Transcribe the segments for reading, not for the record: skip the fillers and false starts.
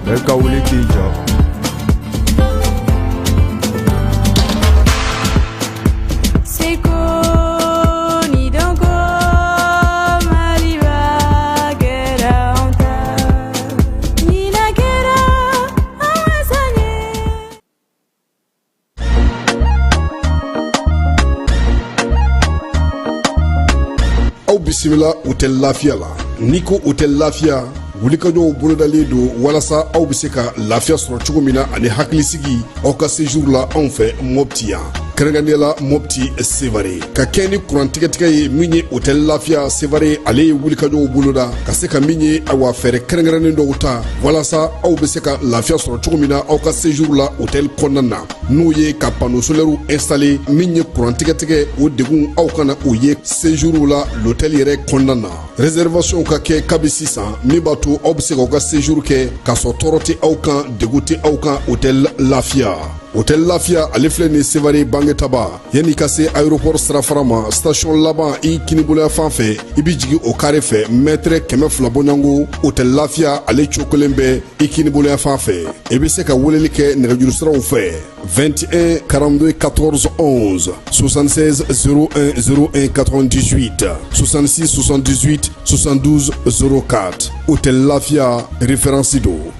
Bɛɛ ka wuli k'i jɔ. Seko ni dɔnko, Maliba kɛra anw ta. Ɲinan kɛra an ka san ye. Aw bisimila Hôtel Lafiya la. N'i ko Hôtel Lafiya, wulikajɔw bolodalen don walasa aw bɛ se ka lafiya sɔrɔ cogo min na ani hakilisigi aw ka séjour la anw fɛ Mopti yan, kɛrɛnkɛrɛnnenya la Mopti Sevare. Ka kɛ ni kuran tigɛtigɛ ye min ye, Hôtel Lafiya Sevare ale ye wulikajɔw boloda ka se ka min ye, awa, fɛɛrɛ kɛrɛnkɛrɛnnen dɔw ta walasa aw bɛ se ka lafiya sɔrɔ cogo min na aw ka séjour la hôtel kɔnɔna na, n'o ye ka panneau solaire installé. Min ye kuran tigɛtigɛ, o degun aw kana o ye séjour la l'hôtel yɛrɛ kɔnɔna na. Réservation ka kɛ kabi sisan, min b'a to aw bɛ se k'aw ka séjour kɛ k'a sɔrɔ tɔɔrɔ tɛ aw kan, degun tɛ aw kan. Hôtel Lafiya, Hôtel Lafiya ale filɛ nin Sevare Bangetaba, yanni ka se aéroport sirafara ma, station laban i kiniboloya fan fɛ, i bɛ jigin o carré fɛ, mètre 200 bɔɲɔgɔnko, Hôtel Lafiya ale cokolen bɛ i kiniboloya fan fɛ. I bɛ se ka weleli kɛ nɛgɛjuru siraw fɛ: 21 42 14 11, 76 01 01 98, 66 78 72 04. Hôtel Lafia, référence do.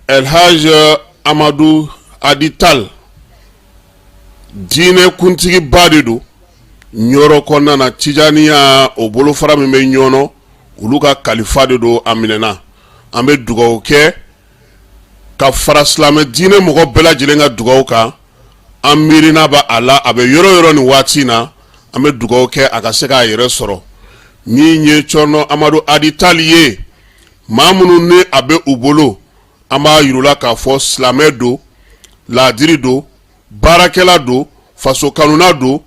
Elhaj Amadu Adital, diinɛ kuntigiba de don Ɲɔrɔ kɔnɔna na. Tijaniya o bolofara min bɛ Ɲɔnɔ, olu ka kalifa de don. A minɛna. An bɛ dugawu kɛ ka fara silamɛ diinɛ mɔgɔ bɛɛ lajɛlen ka dugawu kan. An miirina bɛ a la, a bɛ yɔrɔ yɔrɔ nin waati in na. An bɛ dugawu kɛ a ka se k'a yɛrɛ sɔrɔ. Min ye Cɔrɔnɔ Amadu Adital ye, maa minnu ni a bɛ u bolo, an b'a yir'u la k'a fɔ silamɛ don, laadiri don, baarakɛla don, faso kanuna don.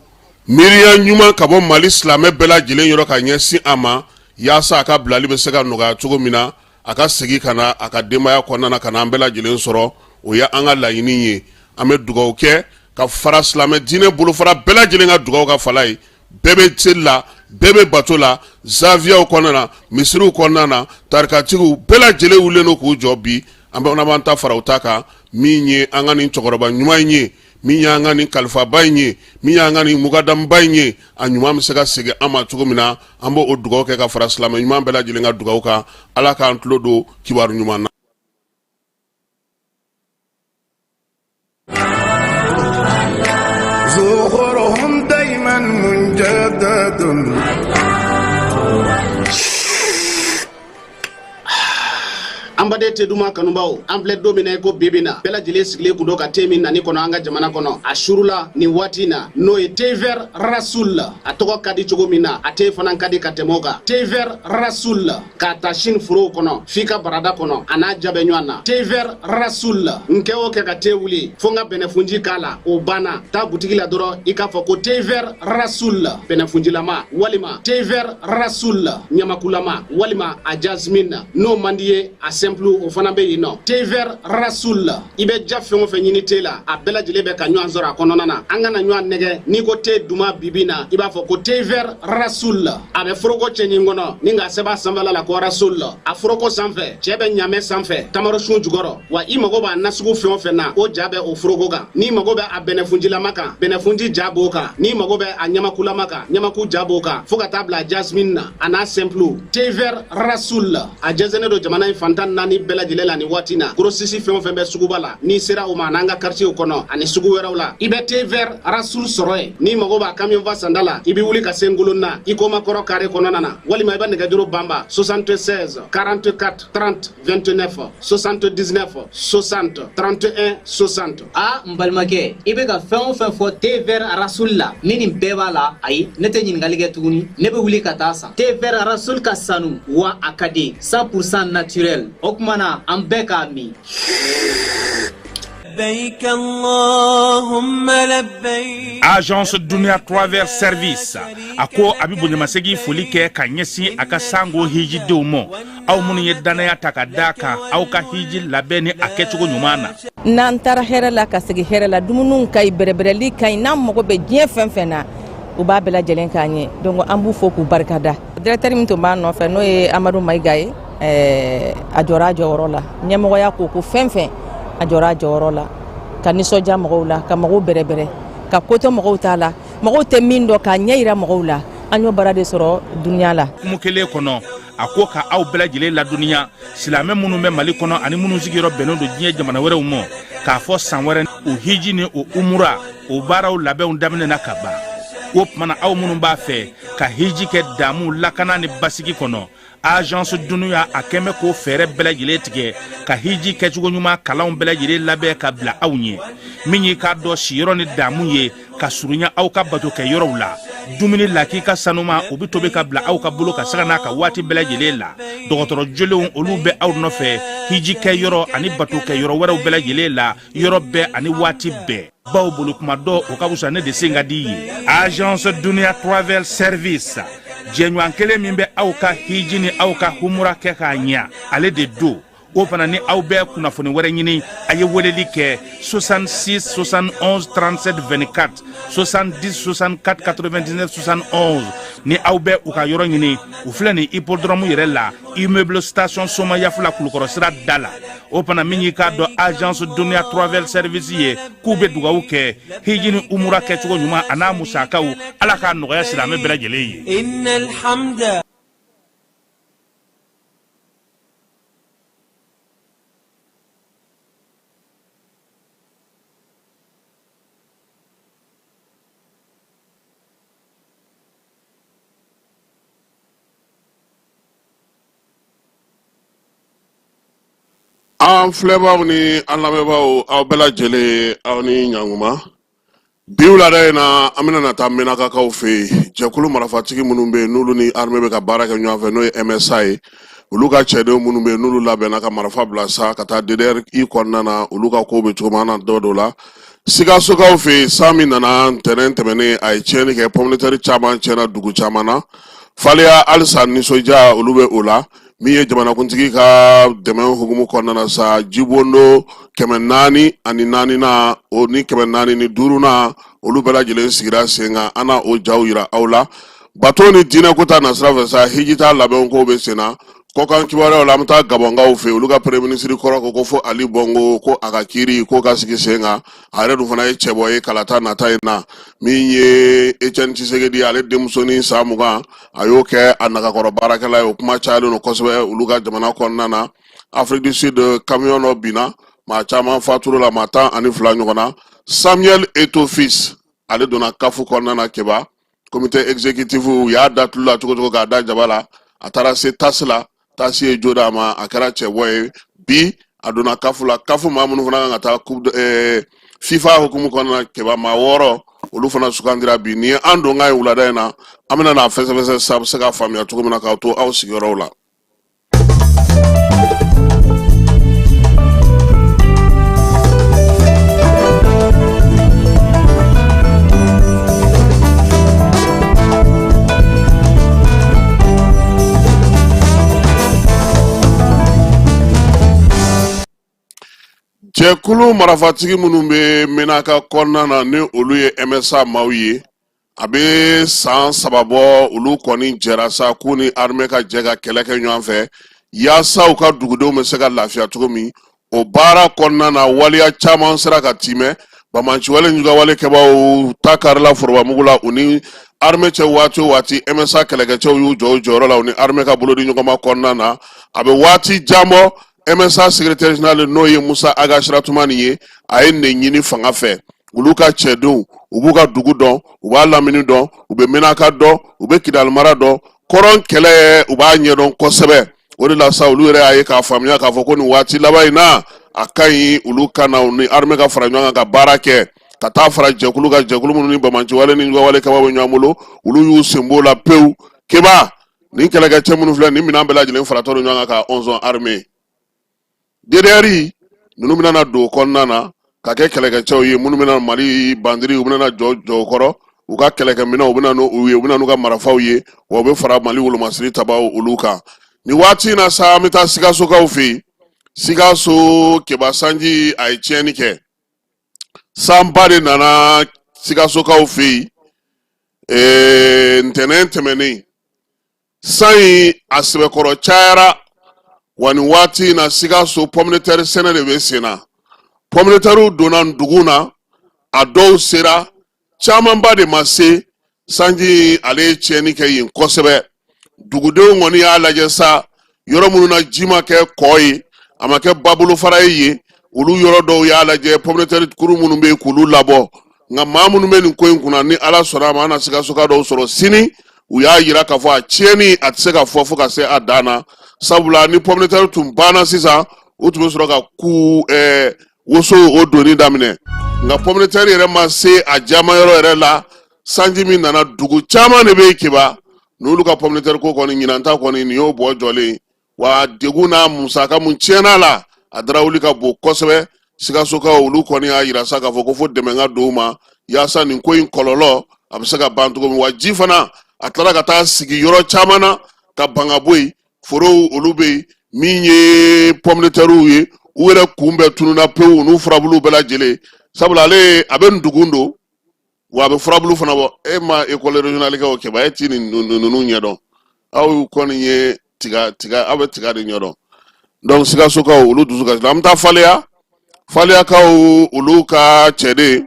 Miiriya ɲuman ka bɔ Mali silamɛ bɛɛ lajɛlen yɔrɔ ka ɲɛsin a ma, yaasa a ka bilali bɛ se ka nɔgɔya cogo min na, a ka segin ka na a ka denbaya kɔnɔna na, ka na an bɛɛ lajɛlen sɔrɔ. O ye an ka laɲini ye. An bɛ dugawu kɛ ka fara silamɛ diinɛ bolofara bɛɛ lajɛlen ka dugawu ka fala ye. Bɛɛ bɛ seli la, bɛɛ bɛ bato la, zawiyaw kɔnɔna na, misiriw kɔnɔna na, tarikatigiw bɛɛ lajɛlen wulilen don k'u jɔ bi. An bɛ b'an ta fara u ta kan. Min ye an ka nin cɛkɔrɔba ɲuman in ye, min y'an ka nin kalifaba in ye, min y'an ka nin mukadamuba in ye, a ɲuman bɛ se ka segin an ma cogo min na, an b'o o dugawu kɛ ka fara silamɛ ɲuman bɛɛ lajɛlen ka dugawu kan. Ala k'an tulo don kibaru ɲuman na. زخرهم دايما مجدد. An baden te duman kanubaw, an filɛ don min na i ko bibi na, bɛɛ lajɛlen sigilen kun don ka te min nani kɔnɔ an ka jamana kɔnɔ a surula nin waati na, n'o ye thé vert Rasoul. A tɔgɔ ka di cogo min na, a te fana ka di ka tɛmɛ o kan. Thé vert Rasoul, k'a ta Chine forow kɔnɔ f'i ka barada kɔnɔ, a n'a ja bɛ ɲɔgɔn na. Thé vert Rasoul, n kɛ o kɛ ka te wuli fo n ka bɛnɛfunji k'a la, o banna. Taa butigi la dɔrɔn, i k'a fɔ ko thé vert Rasoul bɛnɛfunjilama, walima thé vert Rasoul ɲamakulama, walima a jasmine. N'o man di ye, a simple. simple o fana bɛ yen nɔ. Thé vert Rasoul, i bɛ ja fɛn o fɛn ɲini te la, a bɛɛ lajɛlen bɛ ka ɲɔgɔn sɔrɔ a kɔnɔna na. An kana ɲɔgɔn nɛgɛ, n'i ko te duman bibi na, i b'a fɔ ko thé vert Rasoul. A bɛ foroko cɛɲi kɔnɔ ni k'a sɛbɛn a sanfɛla la ko Rasoul. A foroko sanfɛ, cɛ bɛ ɲamɛ sanfɛ, tamarosun jukɔrɔ. Wa i mago b'a nasugu fɛn o fɛn na, o ja bɛ o foroko kan. N'i mago bɛ a bɛnɛfunjilama kan, bɛnɛfunji ja b'o kan. N'i mago bɛ a ɲamakulama kan, ɲamaku ja b'o kan, fo ka taa bila jasmine na, a n'a simple. Thé vert Rasoul, a jɛnsɛnnen don jamana in fan 14 bɛɛ lajɛlen la nin waati na. Grossiste fɛn o fɛn bɛ suguba la, n'i sera o ma, n'an ka quartier kɔnɔ ani sugu wɛrɛw la, i bɛ thé vert Rasoul sɔrɔ yen. N'i mago b'a camion fa sanda la, i bɛ wuli ka se Ngolonna Ikoma kɔrɔ carré kɔnɔna na, walima i bɛ nɛgɛjuru banba 76 44 30 29 79 60 31 60. A n balimakɛ, i bɛ ka fɛn o fɛn fɔ thé vert Rasoul la, ni nin bɛɛ b'a la, ayi, ne tɛ ɲininkali kɛ tuguni, ne bɛ wuli ka taa san. Thé vert Rasoul ka sanu wa a ka di, 100% naturel. O tuma na an bɛɛ k'a min. Agence Dunia Travel Service a ko a bɛ bonyamasegin foli kɛ ka ɲɛsin a ka sango hijidenw ma, aw minnu ye dannaya ta ka da kan aw ka hiji labɛn ni a kɛcogo ɲuman na. N'an taara hɛrɛ la ka segin hɛrɛ la, dumuniw ka ɲi, bɛrɛbɛrɛli ka ɲi, n'an mago bɛ diɲɛ fɛn fɛn na, u b'a bɛɛ lajɛlen k'an ye. Donc an b'u fo k'u barikada. Directeur min tun b'a nɔfɛ, n'o ye Amadu Mayiga ye, a jɔra a jɔyɔrɔ la. Ɲɛmɔgɔya ko ko fɛn fɛn, a jɔra a jɔyɔrɔ la ka nisɔndiya mɔgɔw la, ka mɔgɔw bɛrɛbɛrɛ, ka ko to mɔgɔw t'a la, mɔgɔw tɛ min dɔn, k'a ɲɛ yira mɔgɔw la. An y'o baara de sɔrɔ Dunia la. Hukumu kelen kɔnɔ, a ko ka aw bɛɛ lajɛlen ladɔnniya, silamɛ minnu bɛ Mali kɔnɔ ani minnu sigiyɔrɔ bɛnnen don diɲɛ jamana wɛrɛw ma, k'a fɔ san wɛrɛ o hiji ni o umura o baaraw labɛnw daminɛna ka ban. O tuma na, aw minnu b'a fɛ ka hiji kɛ damu, lakana ni basigi kɔnɔ, Agence Dunia a kɛn bɛ k'o fɛɛrɛ bɛɛ lajɛlen tigɛ ka hiji kɛcogo ɲuman kalanw bɛɛ lajɛlen labɛn ka bila aw ɲɛ. Min y'i k'a dɔn siyɔrɔ ni damu ye ka surunya aw ka bato kɛ yɔrɔw la, dumuni lakika sanuma o bɛ tobi ka bila aw ka bolo ka sanga n'a ka waati bɛɛ lajɛlen la. Dɔgɔtɔrɔ jolenw olu bɛ aw nɔfɛ hiji kɛ yɔrɔ ani bato kɛ yɔrɔ wɛrɛw bɛɛ lajɛlen la, yɔrɔ bɛɛ ani waati bɛɛ. Baw bolo kuma dɔ o ka fisa ne de sen ka di ye. Agence Dunia Travel Service, jɛɲɔgɔn kelen min bɛ aw ka hiji ni aw ka humura kɛ k'a ɲɛ, ale de don. O fana ni aw bɛ kunnafoni wɛrɛ ɲini, a ye weleli kɛ 66 71 37 24, 70 64 99 71. Ni aw bɛ u ka yɔrɔ ɲini, u filɛ nin hippodrome yɛrɛ la, immeuble station Somayafula, Kulukɔrɔ sira da la. O fana min y'i k'a dɔn Agence Dunia Travel Service ye, k'u bɛ dugawu kɛ hiji ni umura kɛcogo ɲuman a n'a musakaw, Ala k'a nɔgɔya silamɛ bɛɛ lajɛlen ye. An filɛbaaw ni an lamɛnbaaw, aw bɛɛ lajɛlen, aw ni ɲankuma. Bi wulada in na, an bɛna na taa Menakakaw fɛ yen. Jɛkulu marifatigi minnu bɛ yen, n'olu ni armée bɛ ka baara kɛ ɲɔgɔn fɛ, n'o ye MSA ye, olu ka cɛdenw minnu bɛ yen, n'olu labɛnna ka marifa bila sa ka taa DDRI kɔnɔna na, olu ka kow bɛ cogo min, an na dɔ don la. Sikasokaw fɛ yen, san min nana ntɛnɛn tɛmɛnen, a ye tiɲɛni kɛ, pomme de terre caman tiɲɛna dugu caman na. Faleya halisa, nisɔndiya olu bɛ o la. Min ye jamanakuntigi ka dɛmɛ hukumu kɔnɔna na sa, jibondo 404nan o ni 405nan, olu bɛɛ lajɛlen sigira sen kan. An na o jaw yira aw la. Bato ni diinɛ ko ta nasira fɛ sa, hiji ta labɛnw kow bɛ sen na. Kɔkan kibaruyaw la, an bɛ taa Gabɔnkaw fɛ. Olu ka premier ministre kɔrɔ ko fo Ali Bongo ko a ka kiiri ko ka sigi sen kan. A yɛrɛ dun fana ye cɛbɔ ye kalata nata in na. Min ye Etienne Tshisekedi, ale denmusonin san 20, a y'o kɛ a nagakɔrɔ baarakɛla ye. O kuma cayalen don kosɛbɛ olu ka jamana kɔnɔna na. Afrique du Sud, camion dɔ binna, maa caman fatura la, maa 12 ɲɔgɔn na. Samuel Eto'o Fils, ale donna CAF kɔnɔna na. Keba comité exécutif, u y'a da tulu la cogo cogo k'a da jaba la, a taara se TAS la, TAS ye jo d'a ma, a kɛra cɛbɔ ye. Bi a donna CAF la. CAF maa minnu fana kan ka taa coupe FIFA hukumu kɔnɔna na, Keba maa 6, olu fana sugandira bi. Nin ye an donkan ye wulada in na. An bɛna n'a fɛsɛfɛsɛ sa, a bɛ se ka faamuya cogo min na k'aw to aw sigiyɔrɔw la. Jɛkulu marafatigi minnu bɛ Menaka kɔnɔna na, ni olu ye MSA maaw ye, a bɛ san 3 bɔ, olu kɔni jɛra sa k'u ni armée ka jɛ ka kɛlɛ kɛ ɲɔgɔn fɛ yaasa u ka dugudenw bɛ se ka lafiya cogo min. O baara kɔnɔna na, waleya caman sera ka timɛ. Banbaanciwale, juguyawale kɛbaaw ta karila forobamugu la u ni armée cɛ. Waati o waati, MSA kɛlɛkɛcɛw y'u jɔ u jɔyɔrɔ la u ni armée ka bolodi ɲɔgɔnma kɔnɔna na. A bɛ waati jan bɔ, MSA secrétaire général, n'o ye Musa Ag Asiratumani ye, a ye nin ɲini fanga fɛ. Olu ka cɛdenw, u b'u ka dugu dɔn, u b'a lamini dɔn, u bɛ Menaka dɔn, u bɛ Kidali mara dɔn, kɔrɔn kɛlɛ u b'a ɲɛdɔn kosɛbɛ. O de la sa, olu yɛrɛ y'a ye k'a faamuya k'a fɔ ko nin waati laban in na, a ka ɲi olu ka na u ni armée ka fara ɲɔgɔn kan ka baara kɛ, ka taa fara jɛkulu kan, jɛkulu minnu ni banbaanciwale ni juguyawale kɛbaaw bɛ ɲɔgɔn bolo. Olu y'u sen b'o la pewu. Keba, nin kɛlɛkɛcɛ minnu filɛ nin, minɛn bɛɛ lajɛlen faratɔ don ɲɔgɔn kan ka 11 armée DDR ninnu bɛna na don o kɔnɔna na ka kɛ kɛlɛkɛcɛw ye minnu bɛna Mali bandiri, u bɛna na jɔ jɔ o kɔrɔ, u ka kɛlɛkɛminɛnw, u bɛna n'u ye, u bɛna n'u ka marifaw ye, wa u bɛ fara Mali wolomasiri tabaw olu kan. Nin waati in na sa, an bɛ taa Sikasokaw fɛ yen. Sikaso, Keba, sanji a ye tiɲɛni kɛ. Sanba de nana Sikasokaw fɛ yen ntɛnɛn tɛmɛnen. San in a sɛbɛkɔrɔ cayara wa. Nin waati in na, Sikaso, pomme de terre sɛnɛ de bɛ sen na. Pomme de terre donna dugu na, a dɔw sera, camanba de ma se. Sanji ale ye tiɲɛni kɛ yen kosɛbɛ. Dugudenw kɔni y'a lajɛ sa, yɔrɔ minnu na ji ma kɛ kɔ ye, a ma kɛ babolofara ye yen, olu yɔrɔ dɔw y'a lajɛ, pomme de terre kuru minnu bɛ yen, k'olu labɔ. Nka maa minnu bɛ nin ko in kunna, ni Ala sɔnna a ma, an na Sikasoka dɔw sɔrɔ sini. U y'a yira k'a fɔ a tiɲɛni a tɛ se ka fɔ fo ka se a dan na, sabula ni pomme de terre tun banna sisan, u tun bɛ sɔrɔ ka ku woso o donni daminɛ. Nka pomme de terre yɛrɛ ma se a jama yɔrɔ yɛrɛ la. Sanji min nana, dugu caman de bɛ yen, Keba, n'olu ka pomme de terre ko kɔni ɲinan ta kɔni, nin y'o bɔ jɔlen wa. Degun n'a musaka mun tiɲɛna la, a darawuli ka bon kosɛbɛ. Sikasokaw, olu kɔni y'a yira sa k'a fɔ ko fo dɛmɛ ka don u ma yaasa nin ko in kɔlɔlɔ a bɛ se ka ban cogo min. Wa ji fana a tilala ka taa sigi yɔrɔ caman na ka ban ka bɔ yen. Forow olu bɛ yen, min ye pomme de terre ye, u yɛrɛ kun bɛɛ tununna pewu, n'u furabuluw bɛɛ lajɛlen, sabula ale a bɛ ndugun don wa a bɛ furabulu fana bɔ. E ma école régionale kɛ o, Keba, e ti nin ninnu ɲɛdɔn. Aw kɔni ye tiga tiga, aw bɛ tiga de ɲɛdɔn. Donc Sikasokaw, olu dusu kasi. An bɛ taa Faleya. Faleyakaw, olu ka cɛden,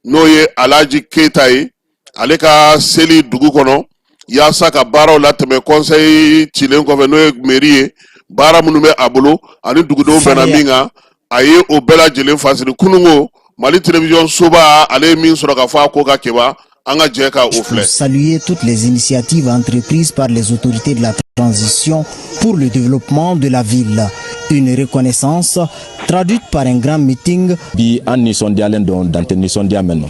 n'o ye Alaji Keyita ye, ale ka seli dugu kɔnɔ yaasa ka baaraw latɛmɛ conseil cilen kɔfɛ, n'o ye mairie ye, baara minnu bɛ a bolo ani dugudenw bɛnna min kan, a ye o bɛɛ lajɛlen fasiri kununko. Mali télévision soba, ale ye min sɔrɔ ka fɔ a ko ka, Keba, an ka jɛ ka o filɛ. Saluer toutes les initiatives entreprises par les autorités de la transition pour le développement de la ville. Une reconnaissance traduite par un grand meeting. Bi, an nisɔndiyalen don, dan tɛ nisɔndiya mɛn nɔ,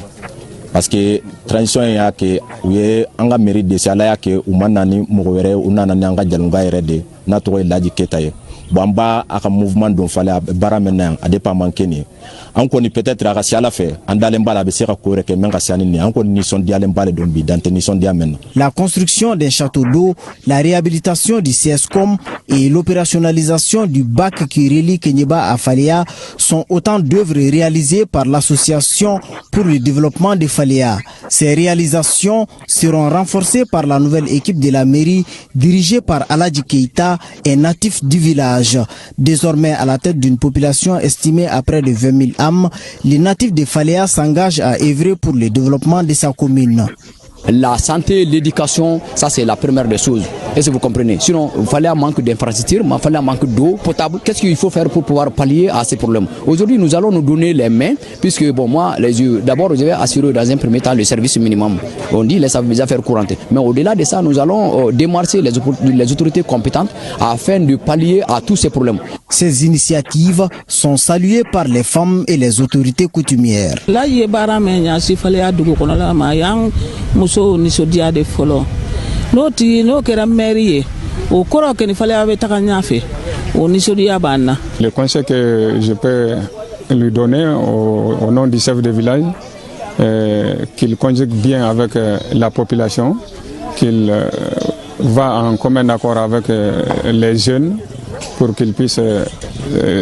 parce que transition y'a kɛ, u ye an ka mairie dɛsɛ. Ala y'a kɛ, u ma na ni mɔgɔ wɛrɛ, u nana ni an ka jalonka yɛrɛ de, n'a tɔgɔ ye Laji Keyita ye. Bon, an b'a a ka mouvement don falen, a bɛ baara min na yan, a depuis a man kɛ nin ye. An kɔni, peut-être a ka se Ala fɛ, an dalen b'a la, a bɛ se ka ko wɛrɛ kɛ mɛn ka siya ni nin ye. An kɔni nisɔndiyalen ba de don bi, dan tɛ nisɔndiya mɛn na. La construction d'un château d'eau, la réhabilitation du CSCOM et l'opérationnalisation du bac qui relie Kenyeba à Faléa sont autant d'œuvres réalisées par l'Association pour le développement de Faléa. Ces réalisations seront renforcées par la nouvelle équipe de la mairie dirigée par Aladji Keïta, un natif du village. Désormais à la tête d'une population estimée à près de 20 000 âmes, les natifs de Faléa s'engagent à œuvrer pour le développement de sa commune. La santé, l'éducation, ça c'est la première des choses. Est-ce que vous comprenez? Sinon, il fallait un manque d'infrastructures, il fallait un manque d'eau potable. Qu'est-ce qu'il faut faire pour pouvoir pallier à ces problèmes? Aujourd'hui, nous allons nous donner les mains, puisque, bon, moi, les yeux, d'abord, je vais assurer dans un premier temps le service minimum. On dit les affaires courantes. Mais au-delà de ça, nous allons démarcher les autorités compétentes afin de pallier à tous ces problèmes. Ces initiatives sont saluées par les femmes et les autorités coutumières. Là, ye baara min ɲa Faleya dugu kɔnɔla ma, a y'an musow nisɔndiya de fɔlɔ. N'o tigi n'o kɛra mɛri ye, o kɔrɔ kɛ ni Faleya bɛ taga ɲɛfɛ, o nisɔndiya b'an na. Le conseil que je peux lui donner au nom du chef de village, qu'il conjugue bien avec la population, qu'il va en commun accord avec les jeunes pour qu'ils puissent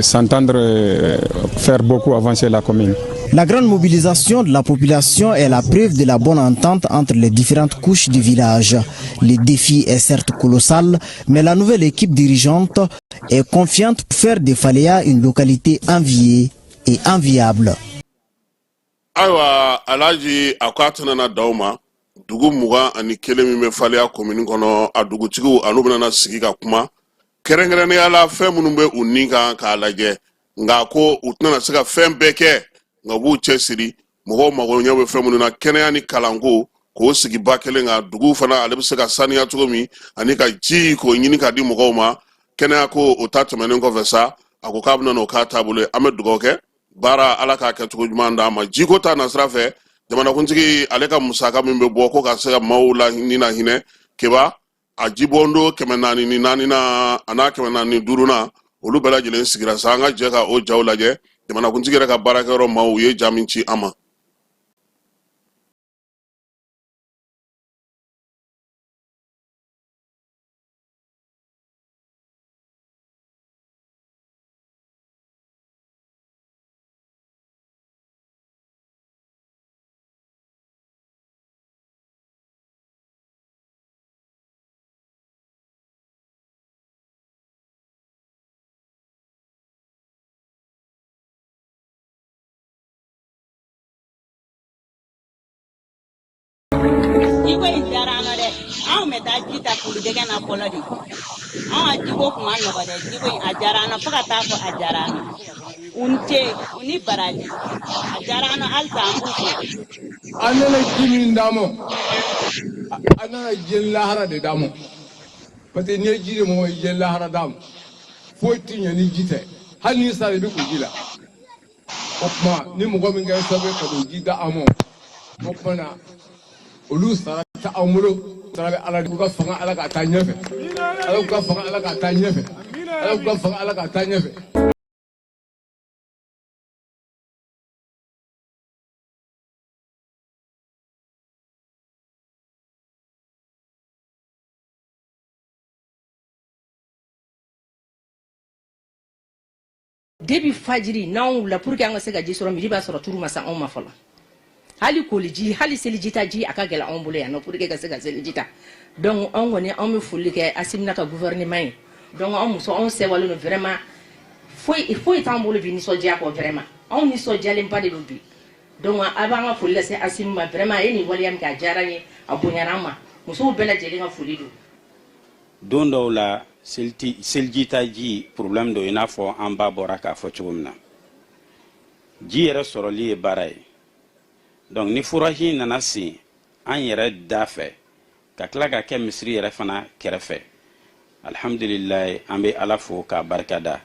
s'entendre faire beaucoup avancer la commune. La grande mobilisation de la population est la preuve de la bonne entente entre les différentes couches du village. Le défi est certes colossal, mais la nouvelle équipe dirigeante est confiante pour faire de Faléa une localité enviée et enviable. Ayiwa, Alhaji a ko a tɛna na d'aw ma. Dugu 21 min bɛ Faleya komini kɔnɔ, a dugutigiw an'u bɛna sigi ka kuma kɛrɛnkɛrɛnnenya la fɛn minnu bɛ u ni kan k'a lajɛ. Nka ko u tɛna se ka fɛn bɛɛ kɛ, nka u b'u cɛsiri mɔgɔw mago ɲɛ bɛ fɛn minnu na, kɛnɛya ni kalanko, k'o sigi ba kelen kan. Dugu fana, ale bɛ se ka saniya cogo min ani ka ji k'o ɲini ka di mɔgɔw ma, kɛnɛya ko o ta tɛmɛnen kɔfɛ sa, a ko k'a bɛna n'o k'a taabolo ye. An bɛ dugawu kɛ, baara Ala k'a kɛcogo ɲuman d'a ma. Jiko ta nasira fɛ, jamanakuntigi ale ka musaka min bɛ bɔ ko ka se ka maaw la ni na hinɛ keba, a jibɔndo 404 na a n'a 405 na, olu bɛɛ lajɛlen sigira sa. An ka jɛ ka o jaw lajɛ. Jamanakuntigi yɛrɛ ka baarakɛyɔrɔ maaw ye ja min ci an ma. Jiko in diyara an na dɛ. Anw bɛ taa ji ta kuludɛgɛ na fɔlɔ de. Anw ka jiko kun ma nɔgɔ dɛ. Jiko in a diyara an na fo ka taa fɔ a diyara an na. U ni ce, u ni baraji, a diyara an na halisa, an b'u fo. An nana ji min d'a ma, an nana diɲɛ lahara de d'a ma, parce que n'i ye ji di mɔgɔ ma, i ye lahara d'a ma. Foyi tɛ ɲɛ ni ji tɛ. Hali n'i sara, i bɛ ko ji la. O tuma ni mɔgɔ min kɛra sababu ye ka don ji da an ma, o tuma na olu sara tɛ anw bolo, sara bɛ Ala de. K'u ka fanga, Ala k'a taa ɲɛfɛ. Ala k'u ka fanga, Ala k'a taa ɲɛfɛ. Ala k'u ka fanga, Ala k'a taa ɲɛfɛ. Depuis fajiri n'anw wulila, pour que an ka se ka ji sɔrɔ, midi b'a sɔrɔ turu ma se anw ma fɔlɔ. Hali koliji, hali seliji ta ji, a ka gɛlɛn anw bolo yan nɔ pour que ka se ka seliji ta. Donc anw kɔni, anw bɛ foli kɛ Asimi n'a ka gouvernement ye. Donc anw muso, anw sewalen don vraiment. Foyi foyi t'an bolo bi nisɔndiya kɔ. Vraiment, anw nisɔndiyalenba de don bi. Donc a b'an ka foli lase Asimi ma. Vraiment, a ye nin waleya min kɛ, a diyara n ye, a bonyara an ma. Musow bɛɛ lajɛlen ka foli don. Don dɔw la, selijita ji problème don. I n'a fɔ an ba bɔra k'a fɔ cogo min na, ji yɛrɛ sɔrɔli ye baara ye. Donc ni forage nana sen an yɛrɛ da fɛ, ka tila ka kɛ misiri yɛrɛ fana kɛrɛfɛ, alhamdulilayi, an bɛ Ala fo k'a barika da.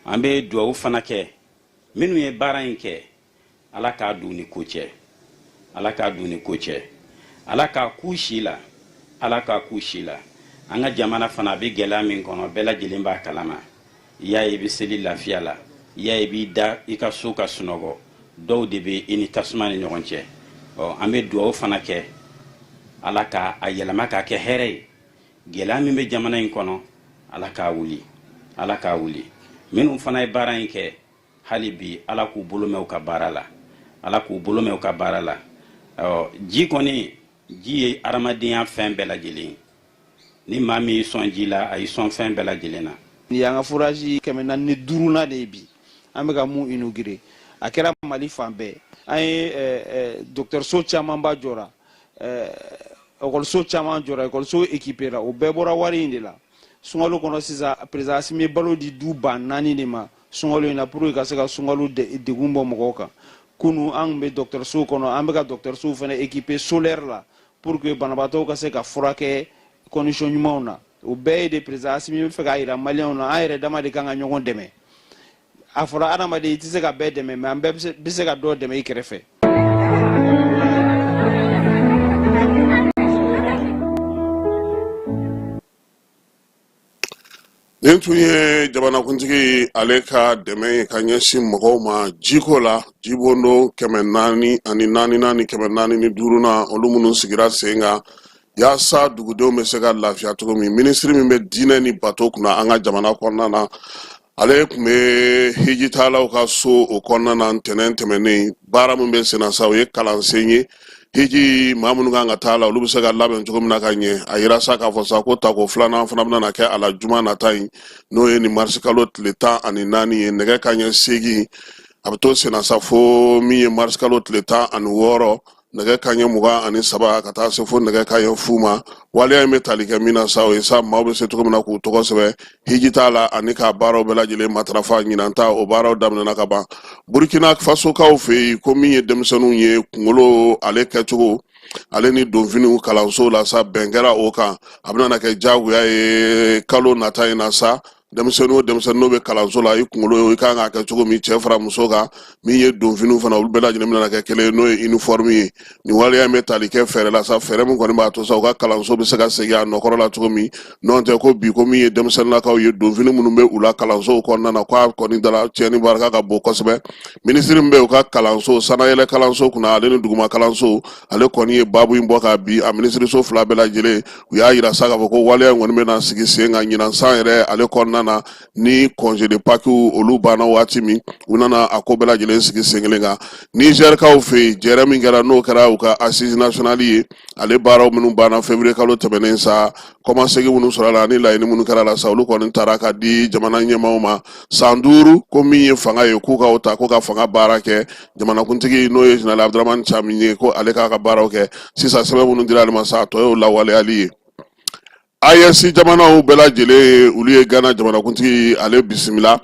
An bɛ duwawu fana kɛ minnu ye baara in kɛ, Ala k'a don ni ko cɛ, Ala k'a don ni ko cɛ, Ala k'a k'u si la, Ala k'a k'u si la. An ka jamana fana, a bɛ gɛlɛya min kɔnɔ, bɛɛ lajɛlen b'a kalama. I y'a ye, i bɛ seli lafiya la, i y'a ye, i b'i da i ka so ka sunɔgɔ, dɔw de bɛ i ni tasuma ni ɲɔgɔn cɛ. Ɔ, an bɛ dugawu fana kɛ, Ala ka a yɛlɛma k'a kɛ hɛrɛ ye. Gɛlɛya min bɛ jamana in kɔnɔ, Ala k'a wuli, Ala k'a wuli. Minnu fana ye baara in kɛ, hali bi Ala k'u bolo mɛn u ka baara la, Ala k'u bolo mɛn u ka baara la. Ɔ, ji kɔni, ji ye adamadenya fɛn bɛɛ lajɛlen. Ni maa min y'i sɔn ji la, a y'i sɔn fɛn bɛɛ lajɛlen na. Nin y'an ka forage 405nan de ye bi an bɛ ka mun inaugurer. A kɛra Mali fan bɛɛ. An ye dɔgɔtɔrɔso camanba jɔra, ekɔliso caman jɔra, ekɔliso équipera. O bɛɛ bɔra wari in de la. Sunkalo kɔnɔ sisan, président Asimi ye balo di du 4000 de ma sunkalo in na, pour que ka se ka sunkalo degun bɔ mɔgɔw kan. Kunu, an tun bɛ dɔgɔtɔrɔso kɔnɔ, an bɛ ka dɔgɔtɔrɔsow fana équiper solaire la, pour que banabaatɔw ka se ka furakɛ condition ɲumanw na. O bɛɛ ye de président Asimi bɛ fɛ k'a yira maliyɛnw na, an yɛrɛ dama de kan ka ɲɔgɔn dɛmɛ. A fɔra adamaden, i tɛ se ka bɛɛ dɛmɛ, mais an bɛɛ bɛ se ka dɔ dɛmɛ i kɛrɛfɛ. Nin tun ye jamanakuntigi ale ka dɛmɛ ye ka ɲɛsin mɔgɔw ma jiko la. Jibondo 404nan ni 405nan, olu minnu sigira sen kan yaasa dugudenw bɛ se ka lafiya cogo min. Minisiri min bɛ diinɛ ni bato kunna an ka jamana kɔnɔna na, Ale tun bɛ hijitalaw ka so o kɔnɔna na ntɛnɛn tɛmɛnen. Baara min bɛ senna sa, o ye kalansen ye, hiji maa minnu kan ka taa la, olu bɛ se ka labɛn cogo min na ka ɲɛ. A yira sa k'a fɔ sa ko tako filanan fana bɛna na kɛ a la juma nata in, n'o ye nin marisikalo tile 14 ye, nɛgɛ kanɲɛ 8. A bɛ to senna sa fo min ye marisikalo tile 16, nɛgɛ kanɲɛ 23, ka taa se fo nɛgɛ kanɲɛ 0 ma. Waleya in bɛ tali kɛ min na sa, o ye sa maaw bɛ se cogo min na k'u tɔgɔ sɛbɛn hiji taa la ani k'a baaraw bɛɛ lajɛlen matarafa. Ɲinan ta, o baaraw daminɛna ka ban. Burkina Fasokaw fɛ yen, ko min ye denmisɛnninw ye, kunkolo ale kɛcogo ale ni donfiniw kalanso la sa, bɛn kɛra o kan. A bɛna na kɛ jagoya ye kalo nata in na sa, denmisɛnnin o denmisɛnnin n'o bɛ kalanso la, i kunkolo i kan k'a kɛ cogo min, cɛ fara muso kan, min ye donfiniw fana, olu bɛɛ lajɛlen bɛna kɛ kelen ye, n'o ye uniforme ye. Nin waleya in bɛ tali kɛ fɛɛrɛ la sa, fɛɛrɛ min kɔni b'a to sa u ka kalanso bɛ se ka segin a nɔkɔrɔ la cogo min. N'o tɛ ko bi, ko min ye denmisɛnninlakaw ye, donfini minnu bɛ u la kalansow kɔnɔna na, k'a kɔni dala tiɲɛni barika ka bon kosɛbɛ. Minisiri min bɛ u ka kalanso sanayɛlɛ kalanso kunna ale ni duguma kalanso, ale kɔni ye baabu in bɔ ka bi a minisiriso fila bɛɛ lajɛlen. U y'a yira sa k'a fɔ ko waleya in kɔni bɛna sigi sen kan ɲinan san yɛrɛ ale kɔnɔna na, ni congé de Pâques olu banna waati min, u nana a ko bɛɛ lajɛlen sigi sen kelen kan. Nizɛrikaw fɛ yen, jɛrɛ min kɛra, n'o kɛra u ka assise nationale ye, ale baaraw minnu banna février kalo tɛmɛnen sa, kɔmasegin minnu sɔrɔla la ani laɲini minnu kɛra la sa, olu kɔni taara ka di jamana ɲɛmaaw ma. San 5 ko min ye fanga ye, k'u ka o ta ko ka fanga baara kɛ. Jamanakuntigi, n'o ye général Abdramani Tchani ye, ko ale k'a ka baaraw kɛ sisan. Sɛbɛn minnu dira ale ma sa, a tɔ y'o lawaleyali ye. AES jamanaw bɛɛ lajɛlen, olu ye Ghana jamanakuntigi ale bisimila.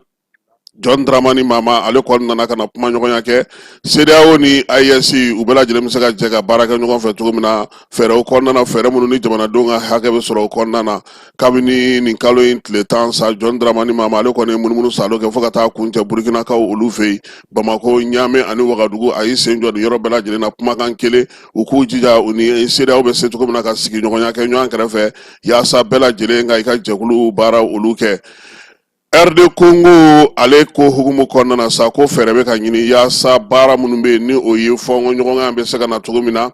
John Dramani Mahama, ale kɔni nana ka na kumaɲɔgɔnya kɛ. CEDEAO ni AES, u bɛɛ lajɛlen bɛ se ka jɛ ka baara kɛ ɲɔgɔn fɛ cogo min na, fɛɛrɛw kɔnɔna na, fɛɛrɛ minnu ni jamanadenw ka hakɛ bɛ sɔrɔ o kɔnɔna na. Kabini nin kalo in tile 10 sa, John Dramani Mahama ale kɔni ye munumunu salo kɛ fo ka taa kuncɛ Burukinakaw olu fɛ yen, Bamakɔ, Ɲame ani Wagadugu. A y'i sen jɔ nin yɔrɔ bɛɛ lajɛlen na, kumakan kelen, u k'u jija u ni CEDEAO bɛ se cogo min na ka sigiɲɔgɔnya kɛ ɲɔgɔn kɛrɛfɛ, yaasa bɛɛ lajɛlen ka i ka jɛkulu baara olu kɛ. RD Congo ale ko hukumu kɔnɔna na sa, ko fɛɛrɛ bɛ ka ɲini yaasa baara minnu bɛ yen, ni o ye fɔnkɔɲɔgɔnya bɛ se ka na cogo min na,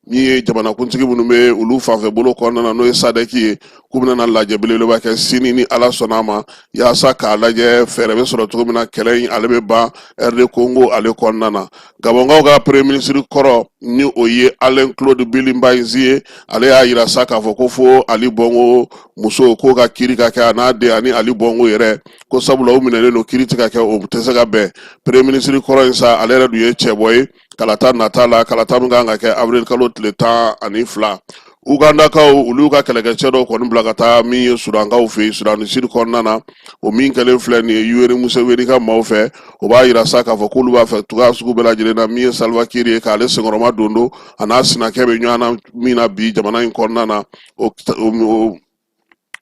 min ye jamanakuntigi minnu bɛ olu fanfɛ bolo kɔnɔna na, n'o ye SADC ye, k'u bɛna na lajɛ belebeleba kɛ sini ni Ala sɔnna a ma, yaasa k'a lajɛ fɛɛrɛ bɛ sɔrɔ cogo min na kɛlɛ in ale bɛ ban RD Congo ale kɔnɔna na. Gabɔnkaw ka premier ministre kɔrɔ, ni o ye Alain Claude Bilie By-Nze ye, ale y'a yira sa k'a fɔ ko fo Ali Bongo muso k'o ka kiri ka kɛ, a n'a den ani Ali Bongo yɛrɛ, ko sabula u minɛlen don, kiri tɛ ka kɛ, o tɛ se ka bɛn. Premier ministre kɔrɔ in sa, ale yɛrɛ dun ye cɛbɔ ye kalata nata la, kalata min kan ka kɛ avril kalo tile 12. Ugandakaw, olu ka kɛlɛkɛcɛ dɔw kɔni bila ka taa min ye Sudankaw fɛ yen, Sudan du Sud kɔnɔna na. O min kɛlen filɛ nin ye Yoweri Museveni ka maaw fɛ, o b'a yira sa k'a fɔ k'olu b'a fɛ cogoya sugu bɛɛ lajɛlen na, min ye Salva Kiir ye, k'ale senkɔrɔma don don a n'a sinakɛ bɛ ɲɔgɔn na min na bi jamana in kɔnɔna na.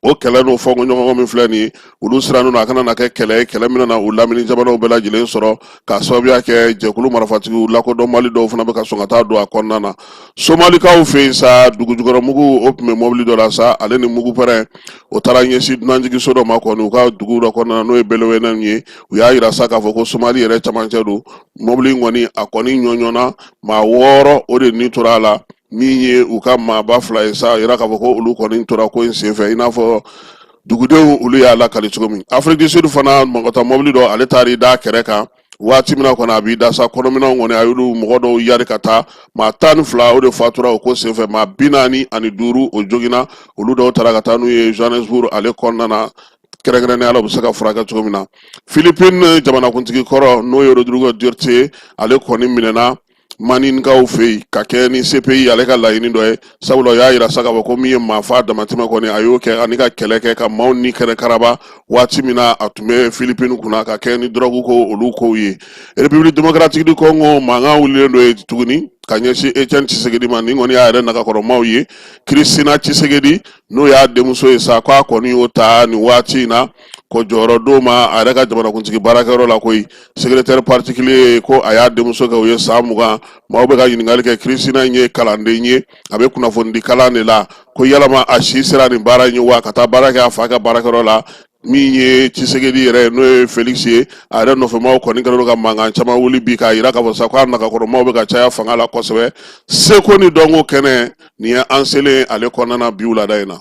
O kɛlɛ n'o fɔnkɔɲɔgɔnkɔ min filɛ nin ye, olu sirannen don a kana na kɛ kɛlɛ ye, kɛlɛ min na u lamini jamanaw bɛɛ lajɛlen sɔrɔ, k'a sababuya kɛ jɛkulu marifatigiw lakodɔnbali dɔw fana bɛ ka sɔn ka taa don a kɔnɔna na. Somalikaw fɛ yen sa, dugujukɔrɔmugu o tun bɛ mɔbili dɔ la sa, ale ni mugu pɛrɛn, o taara ɲɛsin dunanjiginso dɔ ma kɔni u ka dugu dɔ kɔnɔna na, n'o ye Beledweyne ye. U y'a yira sa k'a fɔ ko Somali yɛrɛ camancɛ don. Mɔbili in kɔni, a kɔni ɲɔɲɔna, maa 6 o de ni tora a la, min ye u ka maaba 2 ye sa. A yira k'a fɔ ko olu kɔni tora ko in senfɛ, i n'a fɔ dugudenw olu y'a lakali cogo min. Afrique du Sud fana, mɔgɔta mɔbili dɔ ale taara i da kɛrɛ kan waati min na kɔni a b'i da sa, kɔnɔminɛnw kɔni a y'olu mɔgɔ dɔw yari ka taa. Maa 12 o de fatura o ko senfɛ, maa 45 o joginna. Olu dɔw taara ka taa n'u ye Johannesburg ale kɔnɔna na, kɛrɛnkɛrɛnnenya la u bɛ se ka furakɛ cogo min na. Philippines jamanakuntigi kɔrɔ, n'o ye Rodrigo Duterte, ale kɔni minɛna Maniinkaw fɛ yen ka kɛ ni CPI ale ka laɲini dɔ ye, sabula o y'a yira sa k'a fɔ ko min ye maafa damatɛmɛ kɔni a y'o kɛ ani ka kɛlɛ kɛ ka maaw ni kɛnɛ karaba waati min na a tun bɛ Philippines kunna, ka kɛ ni dɔrɔgu ko olu kow ye. République démocratique du Congo, mankan wulilen don yen tuguni ka ɲɛsin Etienne Tshisekedi ma. Nin kɔni y'a yɛrɛ nagakɔrɔmaw ye. Christina Tshisekedi, n'o y'a denmuso ye sa, k'a kɔni y'o ta nin waati in na ko jɔyɔrɔ d'o ma a yɛrɛ ka jamanakuntigi baarakɛyɔrɔ la koyi, secrétaire particulier, ko a y'a denmuso kɛ o ye san 20. Maaw bɛ ka ɲininkali kɛ, Christina in ye kalanden ye, a bɛ kunnafonidi kalan de la, ko yalama a si sera nin baara in ye wa, ka taa baara kɛ a fa ka baarakɛyɔrɔ la. Min ye Tshisekedi yɛrɛ ye, n'o ye Felix ye, a yɛrɛ nɔfɛmaw kɔni kɛlen don ka mankan caman wuli bi, k'a yira k'a fɔ sa k'a nagakɔrɔmaw bɛ ka caya fanga la kosɛbɛ. Seko ni dɔnko kɛnɛ nin ye an selen ale kɔnɔna na bi wulada in na.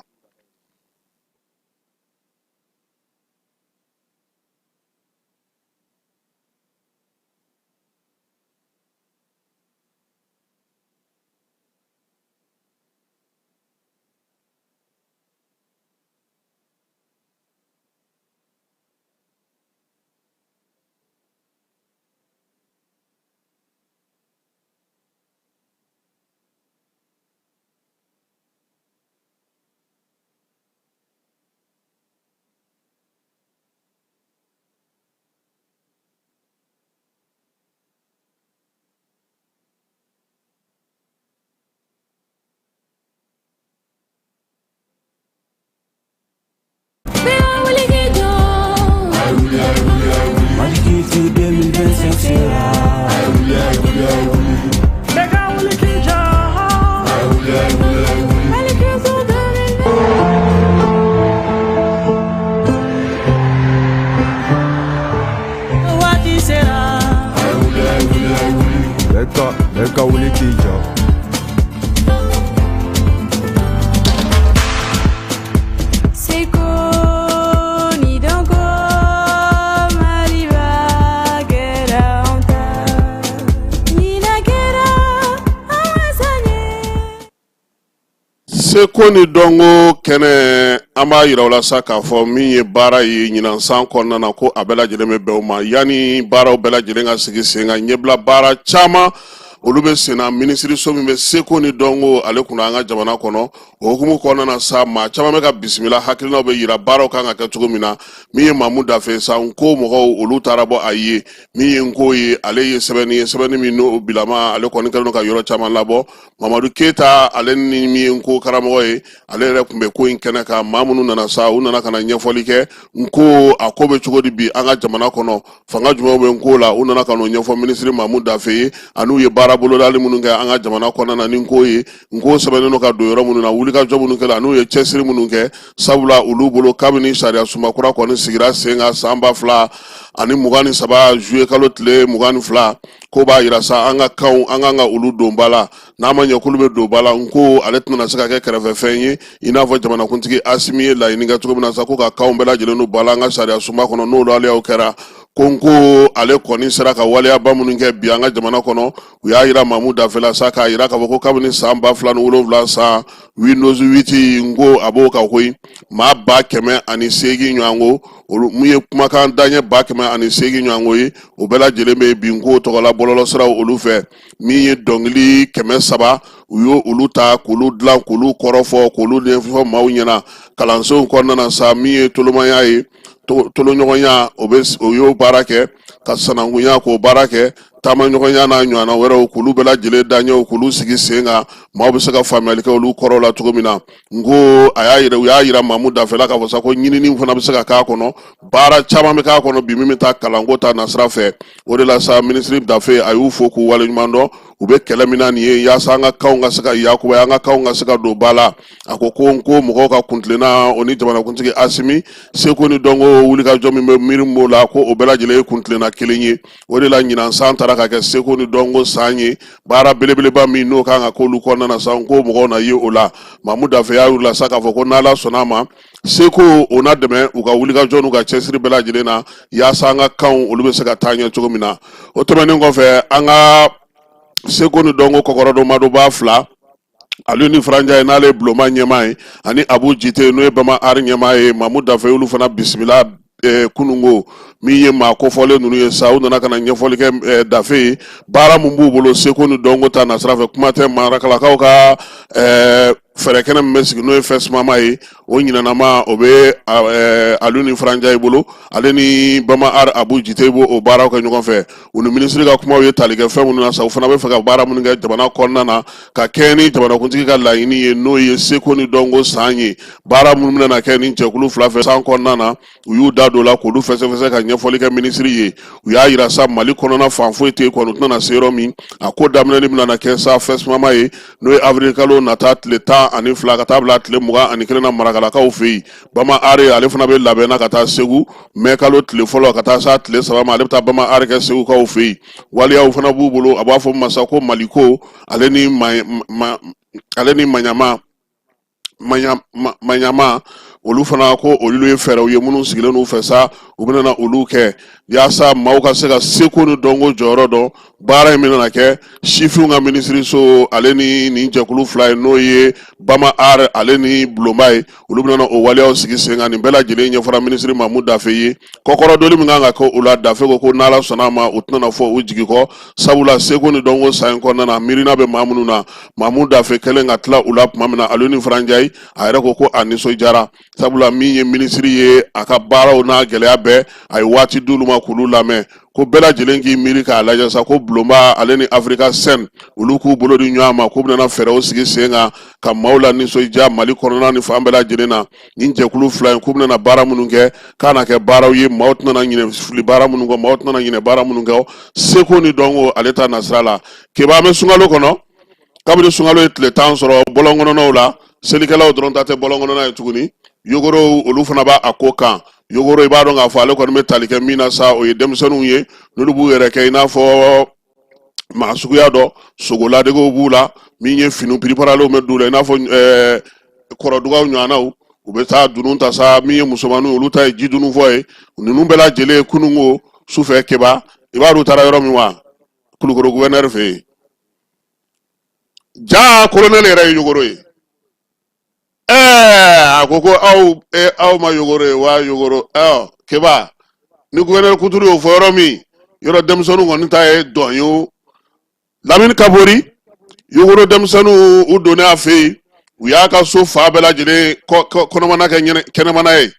Waati sera. Bɛɛ ka wuli k'i jɔ. Seko ni dɔnko Maliba kɛra anw ta ɲinan kɛra an ka san ye. Seko ni dɔnko kɛnɛ an b'a yira aw la sa k'a fɔ min ye baara ye ɲinan san kɔnɔna na ko a bɛɛ lajɛlen bɛ bɛn o ma yanni baaraw bɛɛ lajɛlen ka sigi sen kan ɲɛbila baara caman olu bɛ senna minisiriso min bɛ seko ni dɔnko ale kunna an ka jamana kɔnɔ o hukumu kɔnɔna na sa maa caman bɛ ka bisimila hakilinaw bɛ yira baaraw kan ka kɛ cogo min na min ye Mamu Dafe sa nko mɔgɔw olu taara bɔ a ye min ye nko ye ale ye sɛbɛnni ye sɛbɛnni min n'o bilama ale kɔni kɛlen don ka yɔrɔ caman labɔ Mamadu Keyita ale ni min ye nko karamɔgɔ ye ale yɛrɛ tun bɛ ko in kɛnɛ kan maa minnu nana sa u nana ka na ɲɛfɔli kɛ nko a ko bɛ cogo di bi an ka jamana kɔnɔ fanga jumɛnw bɛ nko la u nana ka n'o ɲɛfɔ minisiri Mamu Dafe ye an'u ye baara bolodali minnu kɛ an ka jamana kɔnɔna na ni nko ye nko sɛbɛnnen don ka don yɔrɔ minnu na wulikajɔ minnu kɛla an'u ye cɛsiri minnu kɛ sabula olu bolo kabini sariya sunba kura kɔni sigira sen kan san 2023 juillet kalo tile 22 ko b'a yira sa an ka kanw an kan ka olu don ba la n'a ma ɲɛ k'olu bɛ don ba la nko ale tɛna se ka kɛ kɛrɛfɛfɛn ye i n'a fɔ jamanakuntigi Asimi ye laɲini kɛ cogo min na sa ko ka kanw bɛɛ lajɛlen don ba la an ka sariya sunba kɔnɔ n'o waleyaw kɛra ko nko ale kɔni sera ka waleyaba minnu kɛ bi an ka jamana kɔnɔ u y'a yira Mamu Dafe la sa k'a yira k'a fɔ ko kabini san 2007 san Windows 8 nko a b'o kan koyi maa 108,000 ɲɔgɔnko olu mun ye kumakan daɲɛ 108,000 ɲɔgɔnko ye o bɛɛ lajɛlen bɛ bi nko tɔgɔla bɔlɔlɔsiraw olu fɛ min ye dɔnkili 300 u y'o olu ta k'olu dilan k'olu kɔrɔ fɔ k'olu ɲɛfɔ maaw ɲɛna kalansenw kɔnɔna na sa min ye tolomaya ye toloɲɔgɔnya o bɛ o y'o baara kɛ ka sanankunya k'o baara kɛ taamaɲɔgɔnya n'a ɲɔgɔnna wɛrɛw k'olu bɛɛ lajɛlen daɲɛw k'olu sigi sen kan maaw bɛ se ka faamuyali kɛ olu kɔrɔw la cogo min na nko a y'a yira u y'a yira Mamu Dafe la k'a fɔ sa ko ɲinini fana bɛ se ka k'a kɔnɔ baara caman bɛ k'a kɔnɔ bi min bɛ taa kalanko ta nasira fɛ o de la sa minisiri Dafe a y'u fo k'u waleɲuman dɔn u bɛ kɛlɛ min na nin ye yaasa an ka kanw ka se ka yakubaya an ka kanw ka se ka don ba la a ko ko nko mɔgɔw ka kuntilenna o ni jamanakuntigi Asimi seko ni dɔnko wulikajɔ min bɛ miiri b'o la ko o bɛɛ lajɛlen ye kuntilenna kelen ye o de la ɲinan san taara ka kɛ seko ni dɔnko san ye baara belebeleba min n'o kan ka k'olu kɔnɔna na sa nko mɔgɔw na ye o la Mamu Dafe y'a yir'u la sa k'a fɔ ko n'Ala sɔnna a ma seko o na dɛmɛ u ka wulikajɔ n'u ka cɛsiri bɛɛ lajɛlen na yaasa an ka kanw olu bɛ se ka taa ɲɛ cogo min na o tɛmɛnen kɔfɛ an ka seko ni dɔnko kɔkɔrɔdonmadonbaa fila Alioune Faranjaye n'ale ye bulonba ɲɛmaa ye ani Abu Jite n'o ye Bama Art ɲɛmaa ye Mamu Dafe olu fana bisimila kununko min ye maa kofɔlen ninnu ye sa u nana ka na ɲɛfɔli kɛ Dafe ye baara min b'u bolo seko ni dɔnko ta nasira fɛ kuma tɛ marakalakaw ka fɛɛrɛ kɛnɛ min bɛ sigi n'o ye FESMAMA ye o ɲinanama o bɛ Alioune Faranjaye bolo ale ni Bama Art Abu Jite b'o o baaraw kɛ ɲɔgɔn fɛ u ni minisiri ka kumaw ye tali kɛ fɛn minnu na sa u fana bɛ fɛ ka baara minnu kɛ jamana kɔnɔna na ka kɛɲɛ ni jamanakuntigi ka laɲini ye n'o ye seko ni dɔnko san ye baara minnu bɛna kɛ nin jɛkulu fila fɛ san kɔnɔna na u y'u da don o la k'olu fɛsɛfɛsɛ ka ɲɛfɔli kɛ minisiri ye u y'a yira sa Mali kɔnɔna fan foyi tɛ yen kɔni u tɛna se yɔrɔ min a ko daminɛli bɛna kɛ sa FESMAMA ye n'o ye avril kalo nata tile 12 ka taa bila tile 21 na marakalakaw fɛ yen Bama Art ale fana bɛ labɛn na ka taa Segu mɛ kalo tile fɔlɔ ka taa s'a tile 3 ma ale bɛ taa Bama Art kɛ Segukaw fɛ yen waleyaw fana b'u bolo a b'a fɔ masa ko Maliko ale ni maɲama maɲama olu fana ko olu ye fɛɛrɛw ye minnu sigilen n'u fɛ sa u bɛna olu kɛ yaasa maaw ka se ka seko ni dɔnko jɔyɔrɔ dɔn baara in bɛna kɛ sifinw ka minisiriso ale ni nin jɛkulu fila ye n'o ye Bama Art ale ni bulonba ye olu bɛna o waleyaw sigi sen kan nin bɛɛ lajɛlen ɲɛfɔra minisiri Mamu Dafe ye kɔkɔrɔdonni min kan ka kɛ u la Dafe ko ko n'Ala sɔnna a ma u tɛna fɔ u jigi kɔ sabula seko ni dɔnko san in kɔnɔna na miirina bɛ maa minnu na Mamu Dafe kɛlen ka tila u la tuma min na Alioune Faranjaye a yɛrɛ ko ko a nisɔndiyara sabula min ye minisiri ye a ka baaraw n'a gɛlɛya bɛɛ a ye waati d'olu ma k'olu lamɛn ko bɛɛ lajɛlen k'i miiri k'a lajɛ sa ko bulonba ale ni Africasen olu k'u bolo di ɲɔgɔn ma k'u bɛna fɛɛrɛw sigi sen kan ka maaw la nisɔndiya Mali kɔnɔna ni fan bɛɛ lajɛlen na nin jɛkulu fila in k'u bɛna baara minnu kɛ k'a na kɛ baaraw ye maaw tɛna ɲinɛ fili baara minnu kɔ maaw tɛna ɲinɛ baara minnu kɔ seko ni dɔnko ale ta nasira la keba an bɛ sunkalo kɔnɔ. Kabini sunkalo ye tile 10 sɔrɔ bɔlɔn kɔnɔnaw la, selikɛlaw dɔrɔn ta tɛ bɔlɔn kɔnɔna ye tuguni, yogorow olu fana b'a a ko kan. Yogoro, i b'a dɔn k'a fɔ ale kɔni bɛ tali kɛ min na sa, o ye denmisɛnninw ye, n'olu b'u yɛrɛ kɛ i n'a fɔ maa suguya dɔ. Sogoladegew b'u la, min ye finiw piriparalenw bɛ don u la, i n'a fɔ kɔrɔdugaw ɲɔgɔnnaw. U bɛ taa dunun ta sa. Min ye musomanninw, olu ta ye ji dunun fɔ ye. Ninnu bɛɛ lajɛlen ye kununko sufɛ keba, i b'a dɔn u taara yɔrɔ min wa? Kulukoro gouverneur fɛ yen. Ja kolonɛli yɛrɛ ye yogoro ye. Ɛɛ, a ko ko aw aw ma yogoro ye wa? Yogoro ɛ keba ni gouverneur kuturu y'o fɔ yɔrɔ min, yɔrɔ denmisɛnninw kɔni ta ye dɔn ye o. Lamini Kabori, yogoro denmisɛnninw, u donnen a fɛ yen, u y'a ka so fa bɛɛ lajɛlen kɔnɔmana kɛ kɛnɛmana ye.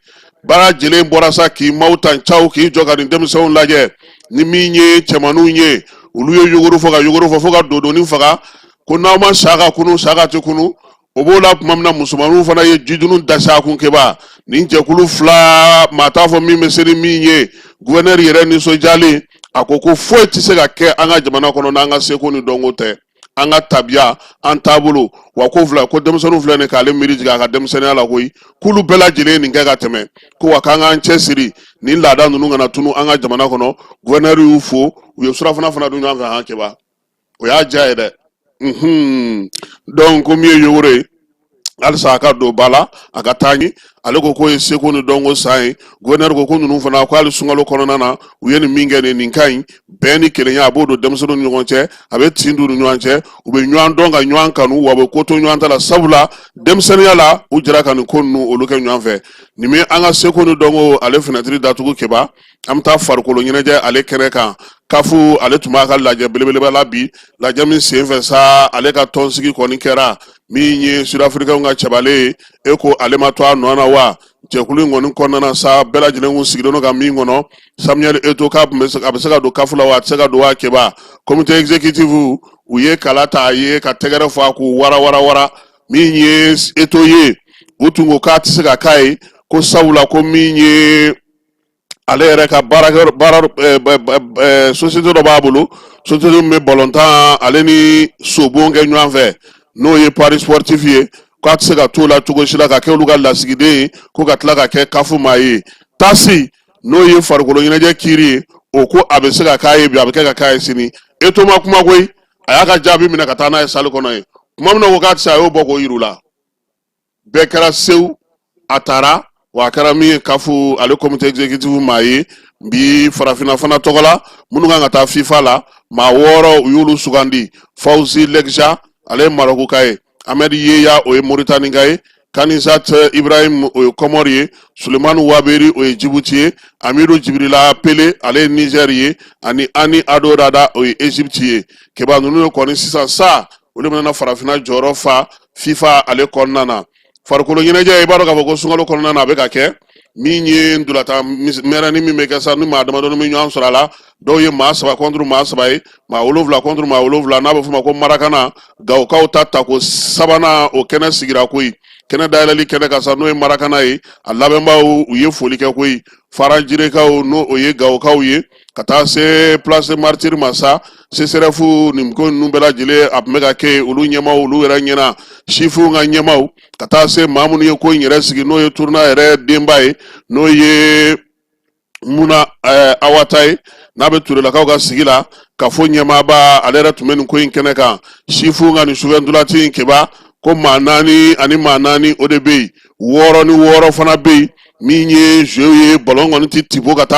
Bɛɛ lajɛlen bɔra sa k'i maaw tan caw k'i jɔ ka nin denmisɛnw lajɛ. Ni min ye cɛmanninw ye, olu ye yogoro fɔ ka yogoro fɔ fo ka dodoni faga, ko n'aw ma sa ka kunu, sa ka tɛ kunu. O b'o la tuma min na, musomanninw fana ye jidunu dasi a kun. Keba, nin jɛkulu fila, maa t'a fɔ min bɛ se ni min ye. Gouverneur yɛrɛ nisɔndiyalen, a ko ko foyi tɛ se ka kɛ an ka jamana kɔnɔ n'an ka seko ni dɔnko tɛ, an ka tabiya, an taabolo. Wa ko filɛ, ko denmisɛnninw filɛ nin k'ale miiri jigin a ka denmisɛnninya la koyi, k'olu bɛɛ lajɛlen ye nin kɛ ka tɛmɛ, ko wa k'an k'an cɛsiri nin laada ninnu kana tunu an ka jamana kɔnɔ. Gouverneur y'u fo, u ye surafana fana dun ɲɔgɔn fɛ. Han keba, o y'a diya ye dɛ. Donc ko min ye yogoro ye, halisa a ka don ba la, a ka taa ɲɛ. Ale ko k'o ye seko ni dɔnko san ye. Gouverneur ko ko ninnu fana, ko hali sunkalo kɔnɔna na, u ye nin min kɛ nin ka ɲi. Bɛn ni kelenya, a b'o don denmisɛnninw ni ɲɔgɔn cɛ, a bɛ tin don u ni ɲɔgɔn cɛ, u bɛ ɲɔgɔn dɔn ka ɲɔgɔn kanu, wa u bɛ ko to ɲɔgɔn ta la, sabula denmisɛnninya la u jɛra ka nin ko ninnu olu kɛ ɲɔgɔn fɛ. Nin bɛ an ka seko ni dɔnko ale fenɛtiri datugu. Keba, an bɛ taa farikolo ɲɛnajɛ ale kɛnɛ kan. Kafu ale tun b'a ka lajɛ belebeleba la bi, lajɛ min senfɛ sa, ale ka tɔnsigi kɔni kɛra. Min ye sudafirikɛnw ka cɛbalen ye, e ko ale ma to a nɔ na wa? Jɛkulu in kɔni kɔnɔna na sa, bɛɛ lajɛlen kun sigilen don ka min kɔnɔ, Samuel Eto'o k'a tun bɛ se, a bɛ se ka don kafu la wa, a tɛ se ka don wa? Keba, comité exécutif u ye kala ta a ye ka tɛgɛrɛ fɔ a k'u wara wara wara. Min ye Eto'o ye, u tun ko k'a tɛ se ka k'a ye, ko sabula ko min ye ale yɛrɛ ka baara baara société dɔ b'a bolo, société min bɛ balontan ale ni sobon kɛ ɲɔgɔn fɛ, n'o ye paris sportif ye, k'a tɛ se ka t'o la cogo si la ka kɛ olu ka lasigiden ye, ko ka tila ka kɛ kafu maa ye. TAS, n'o ye farikolo ɲɛnajɛ kiiri ye, o ko a bɛ se ka k'a ye bi, a bɛ kɛ ka k'a ye sini. Eto'o ma kuma koyi, a y'a ka jaabi minɛ ka taa n'a ye salle kɔnɔ ye. Tuma min na ko k'a tɛ se, a y'o bɔ k'o yir'u la. Bɛɛ kɛra sewu, a taara wa. A kɛra min ye kafu ale comité exécutif maa ye bi, farafinna fana tɔgɔ la, minnu kan ka taa FIFA la, maa 6, u y'olu sugandi. Fawzi Lekjaa, ale ye Marɔkuka ye. Ahmed Yeya, o ye Moritanika ye. Kanisat Ibrahim, o ye Kɔmɔri ye. Sulemani Waberi, o ye Jibuti ye. Amidu Jibirila Pele, ale ye Nizɛri ye. Ani Ani Ado Rada, o ye Egypte ye. Keba, ninnu ye kɔni sisan sa, olu bɛna farafinna jɔyɔrɔ fa FIFA ale kɔnɔna na. Farikolo ɲɛnajɛ, i b'a dɔn k'a fɔ ko sunkalo kɔnɔna na, a bɛ ka kɛ min ye ntolatan mɛrɛni min bɛ kɛ sa, ni maa damadɔni bɛ ɲɔgɔn sɔrɔ a la, dɔw ye maa 3 contre maa 3 ye, maa 7 contre maa 7, n'a bɛ f'o ma ko marakana. Gawokaw ta tako sabanan, o kɛnɛ sigira koyi. Kɛnɛ dayɛlɛli kɛnɛ kan sa, n'o ye marakana ye, a labɛnbaaw, u ye foli kɛ koyi. Faranjirekaw, n'o o ye gawokaw ye, ka taa se place martyr ma sa, CSRéf, nin ko ninnu bɛɛ lajɛlen a tun bɛ ka kɛ olu ɲɛmaaw, olu yɛrɛ ɲɛna, sifinw ka ɲɛmaaw, ka taa se maa minnu ye ko in yɛrɛ sigi, n'o ye tournoi yɛrɛ denba ye, n'o ye Muna Awata ye, n'a bɛ Turelakaw ka sigi la, ka fɔ ɲɛmaaba, ale yɛrɛ tun bɛ nin ko in kɛnɛ kan. Sifinw ka nin sufɛ ntolati in, keba, ko maa 4 ani maa 4, o de bɛ yen, 6 ni 6 fana bɛ yen. Min ye jeu ye, ballon kɔni tɛ tipo ka taa.